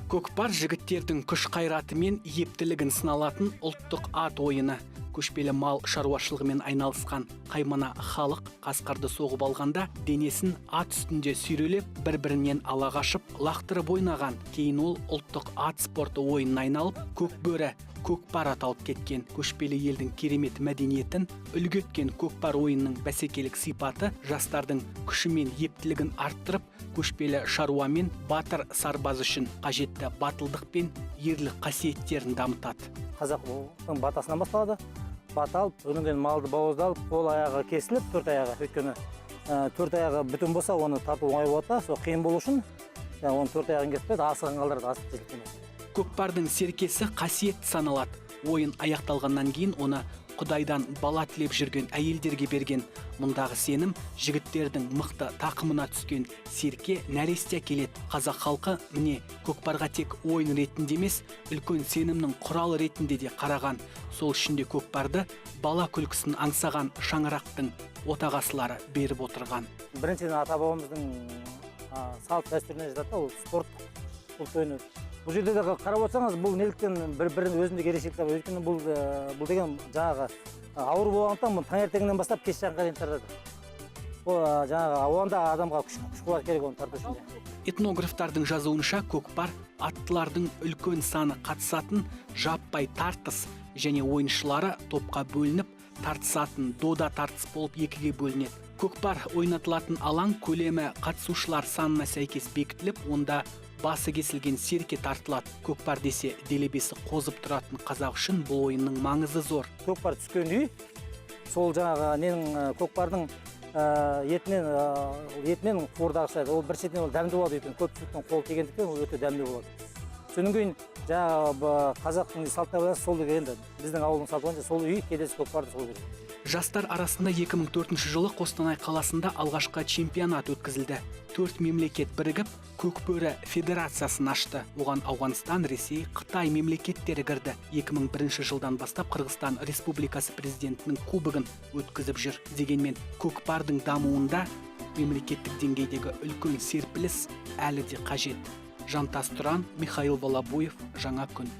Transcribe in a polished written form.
Көкпар — жігіттердің күш қайраты мен ептілігін сыналатын ұлттық ат ойыны. Көшпелі мал шаруашылығымен айналысқан қаймана халық қасқырды соғып алғанда, денесін ат үстінде сүйрелеп, бір бірінен ала қашып, лақтырып ойнаған. Кейін ол ұлттық ат спорты ойынына айналып, көкбөрі, көкпар аталып кеткен. Көшпелі елдің керемет мәдениетін үлгі еткен көкпар ойынының бәсекелік сипаты жастардың күші мен ептілігін арттырып, көшпелі шаруа мен батыр сарбаз үшін қажетті батылдық пен ерлік қасиеттерін дамытады. Қазақтың батасынан басталады. Бата алып, одан кейін малды бауыздалып, қол аяғы кесіліп, төрт аяғы, өйткені төрт аяғы бүтін болса, оны тарту оңай болады да. Сол қиын болу үшін жаңағы оның төрт аяғын кесіп тастайды, асығын қалдырады, асық кесіліп. Көкпардың серкесі қасиетті саналады. Ойын аяқталғаннан кейін оны құдайдан бала тілеп жүрген әйелдерге берген. Мұндағы сенім — жігіттердің мықты тақымына түскен серке нәресте әкеледі. Қазақ халқы, міне, көкпарға тек ойын ретінде емес, үлкен сенімнің құралы ретінде де қараған. Сол үшін де көкпарды бала күлкісін аңсаған шаңырақтың отағасылары беріп отырған. Біріншіден, ата бабамыздың салт дәстүріне жатады да, ол спорттық ұлт ойыны. Бұл жерде де қарап отырсаңыз, бұл неліктен бір бірінің өзіндік ерекшеліктері бар? Өйткені бұл деген жаңағы ауыр болғандықтан, бұны таңертеңнен бастап кеш жақынға дейін тартады. Ол жаңағы оған да адамға күш қуат керек оны тарту үшін де. Этнографтардың жазуынша, көкпар аттылардың үлкен саны қатысатын жаппай тартыс және ойыншылары топқа бөлініп тартысатын дода тартыс болып екіге бөлінеді. Көкпар ойнатылатын алаң көлемі қатысушылар санына сәйкес бекітіліп, онда басы кесілген серке тартылады. Көкпар десе делебесі қозып тұратын қазақ үшін бұл ойынның маңызы зор. Көкпар түскен үй сол жаңағы ненің, көкпардың етінен қуырдақ жасайды. Ол бір шетінен ол дәмді болады, өйткені көпшіліктің қолы тигендіктен, ол өте дәмді болады. Содан кейін жаңағы қазақтың салтына байланысты, сол енді біздің ауылдың салты бойынша, сол үй келесі көкпарды сол береді. Жастар арасында 2004 жылы Қостанай қаласында алғашқы чемпионат өткізілді. Төрт мемлекет бірігіп, Көкбөрі федерациясын ашты. Оған Ауғанстан, Ресей, Қытай мемлекеттері кірді. 2001 жылдан бастап Қырғызстан Республикасы президентінің кубогын өткізіп жүр. Дегенмен көкпардың дамуында мемлекеттік деңгейдегі үлкен серпіліс әлі де қажет. Жантас Тұран, Михаил Волобуев, «Жаңа күн».